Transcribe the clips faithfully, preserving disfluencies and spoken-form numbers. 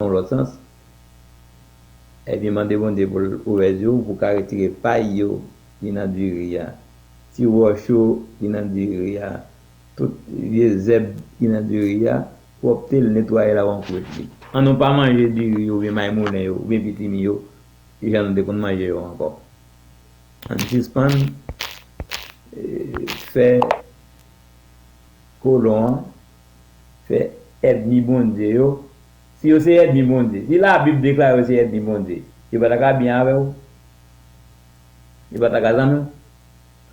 yon lòt sans. Ebyen, mande Bondye pou l ouvè zye w, pou w ka retire pay yo ki nan diri a, ti wòch yo ki nan diri a, tout vye zèb ki nan diri a, pwòpte l, netwaye l avè yon kwit li. Ann nou pa manje diri yo, oubyen maymoulen yo, oubyen pitimi yo, jan nou te konn manje yo ankò. Ann sispann, eh, fè kolon an, fè ènmi Bondye yo. Si yo se ènmi Bondye, si Labib deklare yo se ènmi Bondye, yo pa ta ka byen avè w? Yo pa ta ka zanmi w?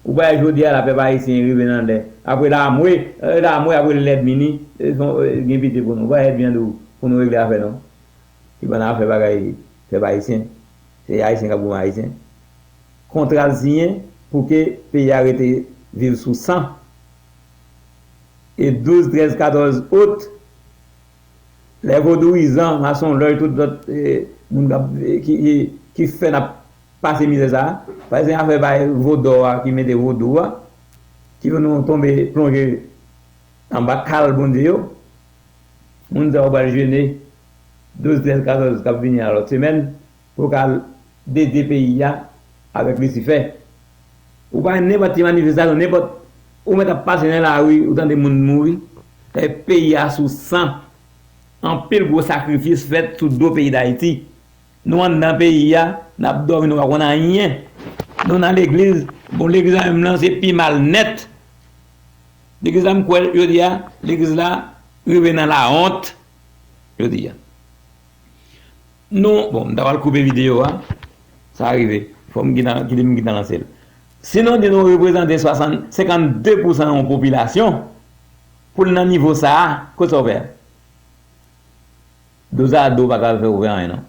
Ou pa wè jodi a la, pèp ayisyen rive nan lè. Apre lamwe, eh, lamwe, apre lènmi ni, eh, fon, eh, gen pite pou nou. Ou pa wè ènmi an di w pou nou regle afè nou? Li pa nan afè bagay pèp ayisyen. Se ayisyen k ap goumen ayisyen. Kontra l siyen pou ke peyi a rete viv sou san. E douz, trèz, katòz out, lè vodouyizan, masonlòj, tout lòt, eh, moun k ap, eh, ki, ki, ki fè n ap pase mizè sa a, paske se afè bay vodò a ki mete vodou a, ki fè nou tonbe plonje anba kal Bondye yo. Moun sa yo pral jene douz, trèz, katòz k ap vini a lòt semèn pou yo ka dedye peyi a avèk Lisifè. Ou pa nenpòt ti manifestasyon, nenpòt, ou mèt ap pase nan lari, ou tande moun mouri. Peyi a sou san. Anpil gwo sakrifis fèt sou do peyi Dayiti. Nou anndan peyi a, n ap dòmi, nou pa konn anyen. Nou nan legliz, bon, legliz la menm nan, se pi mal nèt. Legliz la, m kwè, jodi a, legliz la rive nan lawont, jodi a. Nou, bon, m ta pral koupe videyo a, sa rive. Fò m gentan, kite m gentan lanse l. Si nou di nou reprezante swasant, senkannde pousan yon popilasyon, pou l nan nivo sa a, kote sa w fè a? Dozado pa ka fè ou fè anyen, non.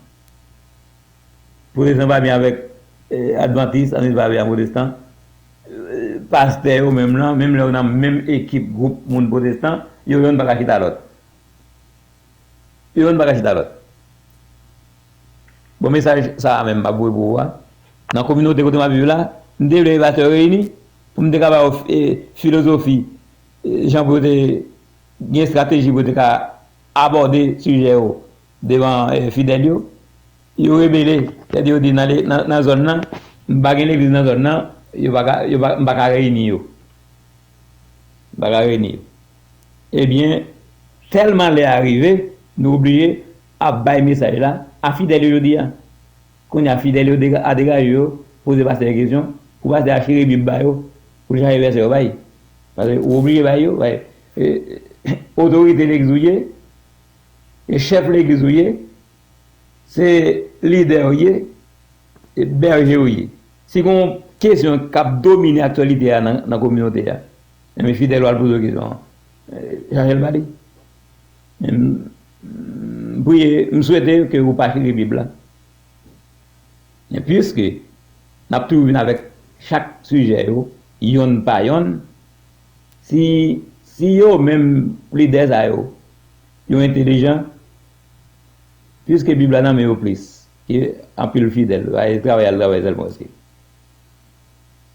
Pwotestan pa byen avèk, eh, advantis, advantis pa byen avèk pwotestan. Eh, pastè yo menm lan, menm lè yo nan menm ekip gwoup moun pwotestan, yo youn pa ka chita lòt. Yo youn pa ka chita lòt. Bon, mesaj sa a menm m ap voye pou ou a. Nan kominote kote m ap viv la, m te vle pastè yo reyini pou m te ka ba yo, eh, filozofi, eh, jan pou yo te gen estrateji pou yo te ka abòde sijè yo devan, eh, fidèl yo. Yo rebele, sètadi yo di nan le-, nan, nan zòn nan, m pa gen legliz nan zòn nan, yo pa ka, yo pa, m pa ka reyini yo. M pa ka reyini yo. Ebyen, tèlman lè a rive, nou oblije ap bay mesaj la a fidèl yo jodi a. Kounye a, fidèl yo dega-, a degaje yo, poze pastè yo kesyon, pou pastè a chire Bib ba yo, pou l chache vèsè yo bay. Paske ou oblije bay yo, bay, e, otorite legliz ou ye, e chèf legliz ou ye, se lidè ou ye, e bèje ou ye. Si gen yon kesyon k ap domine aktyalite a nan, nan kominote a, enben fidèl ou al poze w kesyon an, e, chache l ba li. Men m, m priye, m swete ke ou pa chire Bib la. Men piske n ap toujou vin avèk chak sijè yo, yonn pa yonn, si, si yo menm lidè sa yo, yo entelijan, piske Bib la nan men yo plis ke anpil fidèl, pa travay al travay sèlman, paske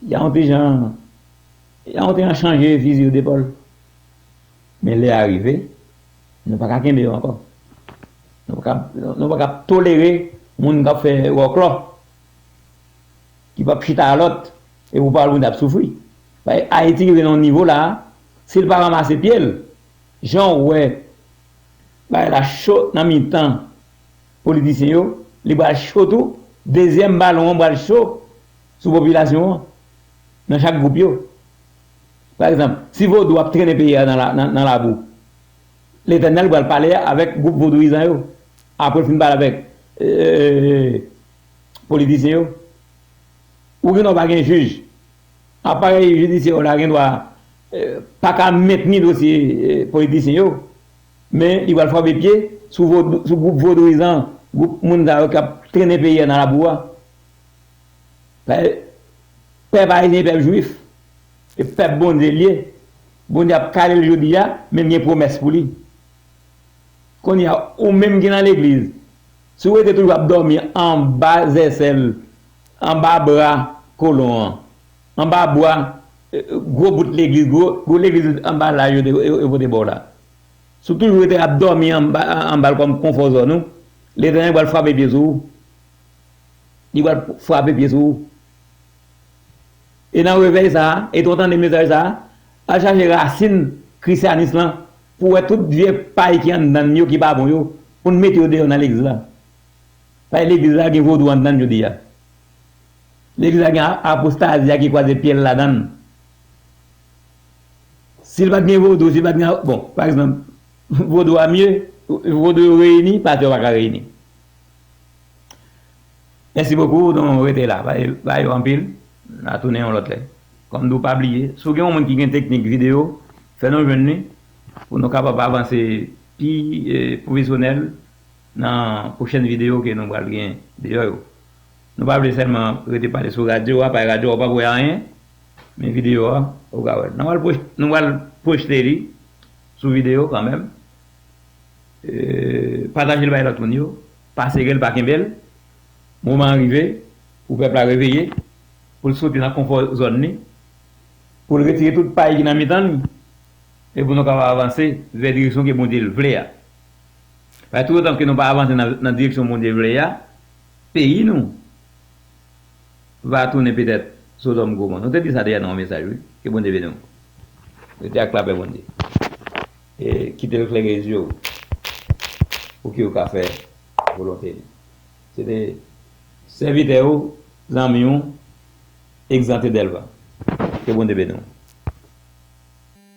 y a yon ti jan, y a yon ti jan chanje fizi yo depòl. Men lè a rive, nou pa ka kenbe yo ankò. Nou pa ka, nou pa ka tolere moun k ap fè wòklò, ki p ap chita a lòt, e pou pawòl Bondye ap soufri. Bay Ayiti rive nan yon nivo la, si l pa ranmase pye l, jan w wè bagay la cho nan mitan politisyen yo, li pral cho tou, dezyèm balon an pral cho sou popilasyon an, nan chak gwoup yo. Pa egzanp, si vodou ap trennen peyi a nan la, nan, nan labou, Letènèl pral pale avèk gwoup vodouyizan yo, apre l fin pale avèk, e, politisyen yo. Ou gen dwa pa gen jij. Aparèy jidisyè w la gen dwa, e, pa ka mentni dosye, e, politisyen yo, men li pral frape pye sou vodou, sou gwoup vodouyizan, gwoup moun sa yo k ap trennen peyi a nan labou a. Pè-, pèp ayisyen, pèp jwif, e pèp Bondye l ye. Bondye ap kale l jodi a, men l gen pwomès pou li. Kounye a, ou menm ki nan legliz, si w rete toujou ap dòmi anba zèsèl, anba bra kolon an, anba bra, e, gwo bout legliz, gwo, gwo legliz anba laj yo te, yo, yo pote ba w la. Si w toujou rete ap dòmi anba, anba l kòm konfò zòn ou, Letènèl pral frape pye sou ou. Li pral frape pye sou ou. E nan revèy sa a, e tou tande mesaj sa a, al chache rasin krisyanis lan pou w wè tout vye pay ki anndan l yo ki pa bon yo, pou n mete yo deyò nan legliz la. Paske legliz la gen vodou anndan l jodi a. Legliz la gen a- apostazi a ki kwaze pye l ladan l. Si l pa t gen vodou, si l pa t gen, bon, pa egzanp, vodou a mye, vodou yo reyini, pastè yo pa ka reyini. Mèsi bokou, nou rete la. Bay, bay yo anpil. N a tounen yon lòt lè. Kòm di w pa bliye, si w gen yon moun ki gen teknik videyo, fè nou jwenn li pou nou kapab avanse pi eh, pwofesyonèl nan pwochèn videyo ke nou pral gen deyò yo. Nou pa vle sèlman rete pale sou radyo a, paske radyo a ou pa wè anyen, men videyo a, ou ka wè. Nou pral pwoj- nou pral pwojte li sou videyo kanmenm. Eh, pataje l bay lòt moun yo, pa sere l, pa kenbe l. Moman an rive pou pèp la reveye, pou l soti nan konfò zòn li, pou l retire tout pay ki nan mitan li, e pou nou kapab avanse vè direksyon ke Bondye vle a. Paske toutotan ke nou pa avanse nan, nan direksyon Bondye vle a, peyi nou va tounen petèt Sodòm Gomò. Nou te di sa dèyè nan yon mesaj, wi. Ke Bondye beni w. Rete ak lapè Bondye. E kite l klere zye w pou ke w ka fè volonte li. Se te sèvitè w, zanmi w, Egzante Dèlva. Ke Bondye beni w.